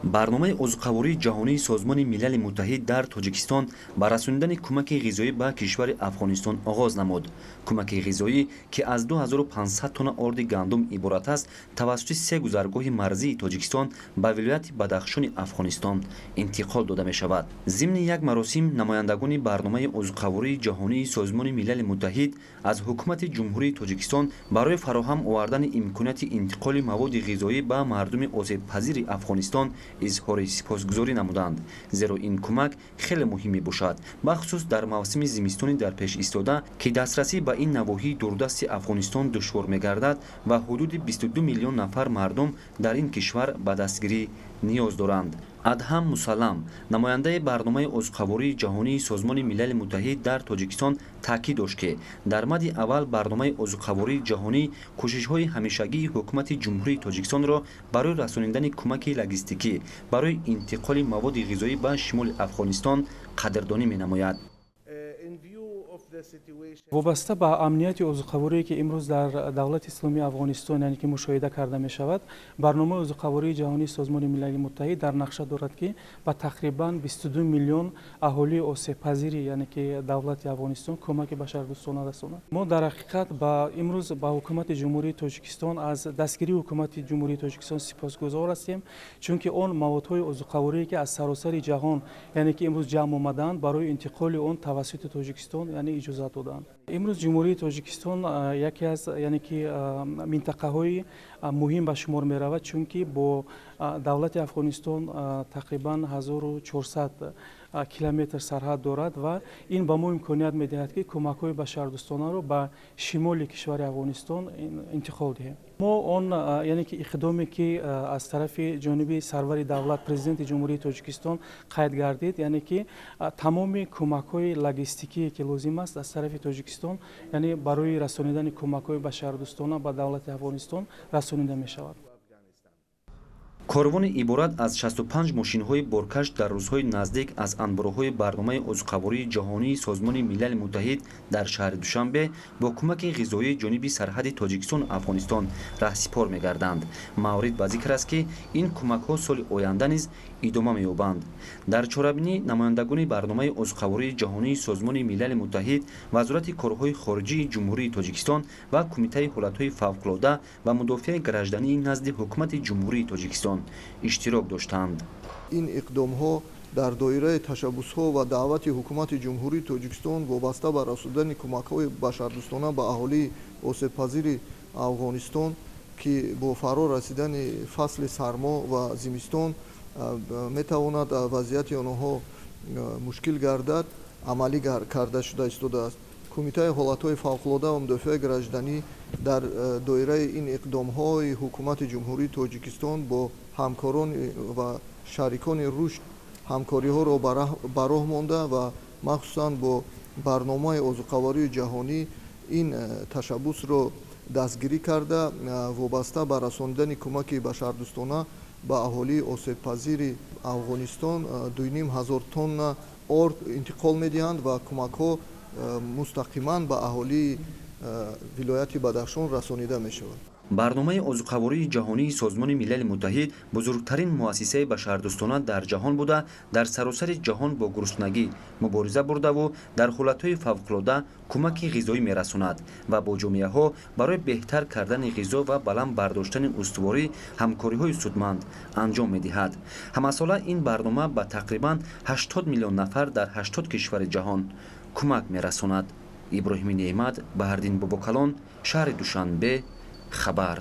Барномаи озуқавории ҷаҳонии Созмони Милали Муттаҳид дар Тоҷикистон ба расонидани кӯмаки ғизоӣ ба кишвари Афғонистон оғоз намуд. Кӯмаки ғизоӣ, ки аз 2500 тонна орди гандум иборат аст, тавассути се гузаргоҳи марзии Тоҷикистон ба вилояти Бадахшони Афғонистон интиқол дода мешавад. Зимни як маросим намояндагони барномаи озуқавории ҷаҳонии Созмони Милали Муттаҳид аз ҳукумати Ҷумҳурии Тоҷикистон барои фароҳам овардани имконияти интиқоли маводи ғизоӣ ба мардуми осебпазири Афғонистон изҳори сипосгузорӣ намуданд, зеро ин кӯмак хеле муҳим мебошад, бахусус дар мавсими зимистони дар пеш истода, ки дастрасӣ ба ин навоҳии дурдасти Афғонистон душвор мегардад ва ҳудуди 22 миллион нафар мардум дар ин кишвар ба дастгирӣ ниёз доранд. Адҳам Мусаллам, намояндаи барномаи озуқавории ҷаҳонии Созмони Милали Муттаҳид дар Тоҷикистон, таъкид дошт, ки дар мади аввал барномаи озуқавории ҷаҳонӣ кӯшишҳои ҳамешагии ҳукумати Ҷумҳурии Тоҷикистонро барои расонидани кӯмаки логистикӣ барои интиқоли маводи ғизоӣ ба шимоли Афғонистон қадрдонӣ менамояд. Вобаста ба амнияти озуқаворие, ки имрӯз дар давлати исломии Афғонистон, яъне ки мушоҳида карда мешавад, барномаи озуқавории ҷаҳонии Созмони Милали Муттаҳид дар нақша дорад, ки ба тақрибан 22 миллион аҳолии осебпазири, яъне ки давлати Афғонистон кӯмаки башардӯстона расонад. Мо дар ҳақиқат ба имрӯз ба ҳукумати Ҷумҳурии Тоҷикистон аз дастгирии ҳукумати Ҷумҳурии Тоҷикистон сипосгузор ҳастем, чунки он маводҳои озуқаворие, ки аз саросари ҷаҳон, яъне ки имрӯз ҷамъ омадаанд, барои интиқоли он тавассути Тоҷикистон, яъне иҷозат доданд. Имрӯз Ҷумҳурии Тоҷикистон яке аз, яъне ки минтақаҳои муҳим ба шумор меравад, чунки бо давлати Афғонистон тақрибан 1400 километр сарҳад дорад ва ин ба мо имконият медиҳад, ки кӯмакҳои башардӯстонаро ба шимоли кишвари Афғонистон интиқол диҳем. Мо он, яъне ки иқдоме, ки аз тарафи ҷониби сарвари давлат, Президенти Ҷумҳурии Тоҷикистон қайд гардид, яъне ки тамоми кӯмакҳои логистикие, ки лозим аст, аз тарафи Тоҷикистон, яъне барои расонидани кӯмакҳои башардӯстона ба давлати Афғонистон расонида мешавад. Корвони иборат аз 65 мошинҳои боркаш дар рӯзҳои наздик аз анборҳои барномаи озуқавории ҷаҳонии Созмони Милали Муттаҳид дар шаҳри Душанбе бо кӯмаки ғизоии ҷониби сарҳади Тоҷикистону Афғонистон раҳсипор мегарданд. Маврид ба зикр аст, ки ин кӯмакҳо соли оянда низ идома меёбанд. Дар чорабинӣ намояндагони барномаи озуқавории ҷаҳонии Созмони Милали Муттаҳид, Вазорати корҳои хориҷии Ҷумҳурии Тоҷикистон ва Кумитаи ҳолатҳои фавқулода ва мудофиаи граждании назди ҳукумати Ҷумҳурии Тоҷикистон иштирок доштанд. Ин иқдомҳо дар доираи ташаббусҳо ва даъвати ҳукумати Ҷумҳурии Тоҷикистон вобаста ба расонидани кӯмакҳои башардӯстона ба аҳолии осебпазири Афғонистон, ки бо фаро расидани фасли сармо ва зимистон метавонад вазъияти онҳо мушкил гардад, амалӣ карда шуда истодааст. Кумитаи ҳолатҳои фавқулода ва мудофиаи гражданӣ дар доираи ин иқдомҳои ҳукумати Ҷумҳурии Тоҷикистон бо ҳамкорон ва шарикони рушд ҳамкориҳоро ба роҳ монда ва махсусан бо барномаи озуқавории ҷаҳонӣ ин ташаббусро дастгирӣ карда, вобаста ба расонидани кӯмаки башардӯстона ба аҳолии осебпазири Афғонистон 2500 тонна орд интиқол медиҳанд ва кӯмакҳо мустақиман ба аҳолии вилояти Бадахшон расонида мешавад. Барномаи озуқавории ҷаҳонии Созмони Милали Муттаҳид бузургтарин муассисаи башардӯстона дар ҷаҳон буда, дар саросари ҷаҳон бо гуруснагӣ мубориза бурдаву дар ҳолатҳои фавқулода кӯмаки ғизоӣ мерасонад ва бо ҷомеаҳо барои беҳтар кардани ғизо ва баланд бардоштани устуворӣ ҳамкориҳои судманд анҷом медиҳад. Ҳамасола ин барнома ба тақрибан 80 миллион нафар дар 80 кишвари ҷаҳон кӯмак мерасонад. Иброҳими Неъмат, Баҳриддин Бобокалон, шаҳри Душанбе, хабар.